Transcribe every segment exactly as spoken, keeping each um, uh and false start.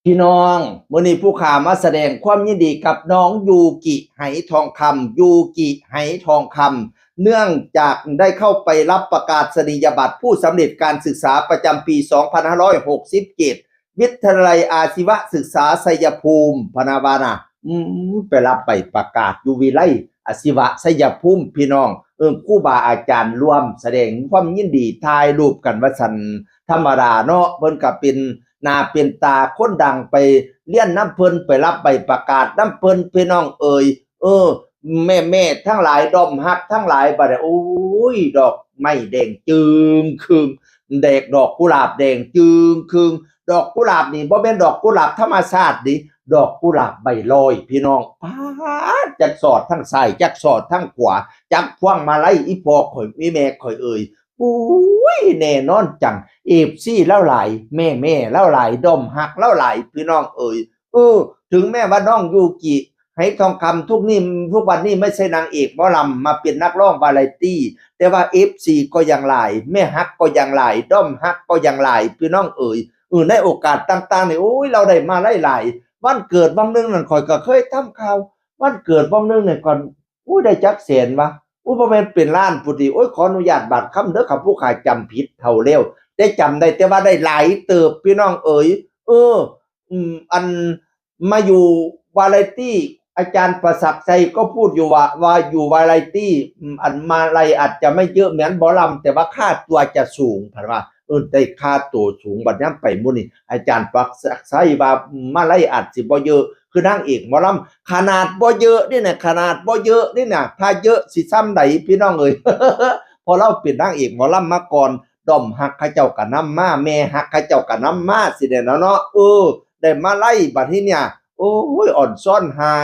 พี่น้อง มื้อนี้ผู้ข่าวมาแสดงความยินดีกับน้องยูกิ ไหทองคำ ยูกิ ไหทองคำ เนื่องจากได้เข้าไปรับประกาศนียบัตรผู้สำเร็จการศึกษาประจำปี สองพันห้าร้อยหกสิบเจ็ด วิทยาลัยอาชีวศึกษาชัยภูมิ พะนะว่านะ อืม ไปรับใบประกาศอยู่วิไลอาชีวะชัยภูมิ พี่น้อง เออ ครูบาอาจารย์ร่วมแสดงความยินดี ถ่ายรูปกันว่าซั่น ธรรมดาเนาะ เพิ่นก็เป็นหน้าเป็นตาคนดัง ไปเรียนนำเพิ่น ไปรับใบประกาศนำเพิ่น พี่น้องเอ๋ย เออ แม่ๆทั้งหลาย ด้อมฮักทั้งหลาย บัดนี้ โอ้ย ดอกไม้แดงจึ่งครึ่ง แดกดอกกุหลาบแดงจึ่งครึ่ง ดอกกุหลาบนี่บ่แม่นดอกกุหลาบธรรมชาติเด้ ดอกกุหลาบใบลอย พี่น้อง ป๊าด จักสอดทั้งซ้าย จักสอดทั้งขวา จักพวงมาลัย อีพ่อข่อย อีแม่ข่อยเอ๋ย โอ้ย แน่นอนจัง เอฟซีลาวหลาย แม่ๆลาวหลาย ด้อมฮักลาวหลาย พี่น้องเอ๋ย เออ ถึงแม้ว่าน้องยูกิ ไหทองคำ ทุกนี่ ทุกวันนี้ไม่ใช่นางเอกหมอลำ มาเป็นนักร้องวาไรตี้ แต่ว่าเอฟซีก็ยังหลาย แม่ฮักก็ยังหลาย ด้อมฮักก็ยังหลาย พี่น้องเอ๋ย เออ ในโอกาสต่างๆนี่ โอ้ย ลาวได้มาหลายๆ วันเกิดวังหนึ่งนั่น ข่อยก็เคยทำข่าว วันเกิดวังหนึ่งเนี่ยก่อน อุ้ย ได้จักแสนวะ อุ้ย บ่แม่นเป็นล้านพุ้นติ โอ้ย ขออนุญาตบาดคำเด้อ คันผู้ข้าจำผิดเฒ่าแล้ว แต่จำได้แต่ว่าได้หลายเติบ พี่น้องเอ๋ย เออ อืม อันมาอยู่วาไรตี้ อาจารย์ประศักดิ์ชัยก็พูดอยู่ว่า ว่าอยู่วาไรตี้ อืม อันมาลัยอาจจะไม่เยอะเหมือนหมอลำ แต่ว่าค่าตัวจะสูง เพิ่นว่า เออ ได้ค่าตัวสูง บัดยามไปมื้อนี้ อาจารย์ประศักดิ์ชัยว่า อืม มาลัยอาจสิบ่เยอะ คือนางเอกหมอลำ ขนาดบ่เยอะนี่นะ ขนาดบ่เยอะนี่นะ ถ้าเยอะสิซ่ำใด พี่น้องเอ๋ย เพราะลาวเป็นนางเอกหมอลำมาก่อน ด้อมฮักเขาเจ้าก็นำมา แม่ฮักเขาเจ้าก็นำมา สิได้เนาะ เนาะ เออ ได้มาลัยบัดนี้เนี่ย โอ้ย อ่อนซ้อนไห้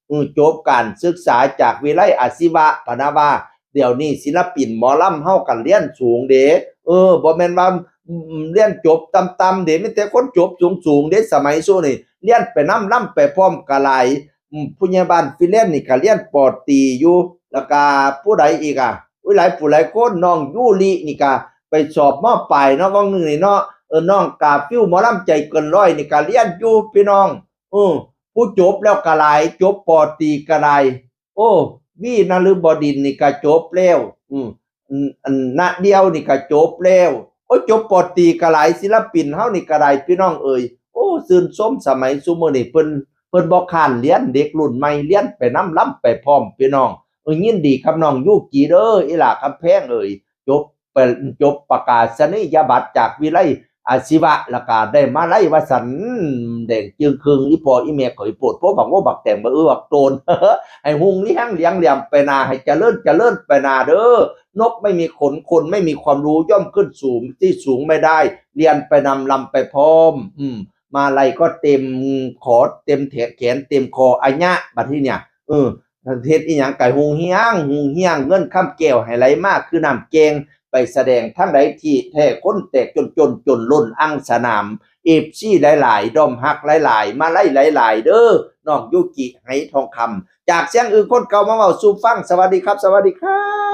เออ จบการศึกษาจากวิไลอาชีวะ พะนะว่า เดี๋ยวนี้ศิลปินหมอลำเฮาก็เรียนสูงเด้ เออ บ่แม่นว่า อืม เรียนจบต่ำๆเด้ มีแต่คนจบสูงๆเด้ สมัยซุนี่ เรียนไปนำ ลำไปพร้อมก็หลาย อืม ผู้ใหญ่บ้านฟิเลนนี่ก็เรียน ป.ตรี อยู่ แล้วก็ผู้ใดอีกอะ อุ้ย หลายผู้หลายคน น้องยูรินี่ก็ไปสอบ ม.ปลาย เนาะ วังหนึ่งนี่เนาะ เออ น้องกาฟิว หมอลำใจเกินร้อยนี่ก็เรียนอยู่ พี่น้อง เออ ผู้จบแล้วก็หลาย จบ ป.ตรี ก็หลาย โอ้ วีนฤบดินทร์นี่ก็จบแล้ว อืม อืม อัน ณ เดี่ยวนี่ก็จบแล้ว โอ้ย จบ ป.ตรี ก็หลาย ศิลปินเฮานี่ก็ได้ พี่น้องเอ๋ย โอ้ ชื่นชม สมัยซุมื้อนี้เพิ่น เพิ่นบ่ค้านเรียน เด็กรุ่นใหม่เรียนไปนำ ลำไปพร้อม พี่น้อง เออ ยินดีกับน้องยูกิเด้อ อีหล่าคำแพงเอ๋ย จบ ไป จบประกาศนียบัตรจากวิไลอาชีวะ แล้วก็ได้มาลัยว่าซั่น แดงจึ่งครึ่ง อีพ่ออีแม่ข่อย โพดโพบักโมบักแตง บักอื้อบักโตน ให้ฮุ่งเลี้ยงเหลียงแหลมไปหน้า ให้เจริญเจริญไปหน้าเด้อ นกไม่มีขน คนไม่มีความรู้ ย่อมขึ้นสู่ที่สูงไม่ได้ เรียนไปนำ ลำไปพร้อม อืม มาลัยก็เต็ม ขอเต็มแขน เต็มคอ อะยะ บัดนี้เนี่ย เออ เฮ็ดอีหยังก็ฮุ่งเฮี้ยง ฮุ่งเฮี้ยง เงินคำแก้วให้ไหลมาคือน้ำแกง ไปแสดงทางใดที่แท้คนแตกจน จน จนล้นอังสนาม เอฟซีหลายๆ ด้อมฮักหลายๆ มาลัยหลายๆ เด้อ น้องยูกิ ไหทองคำ จากเสียงอื่นคนเก่ามาเว้าสู่ฟัง สวัสดีครับ สวัสดีครับ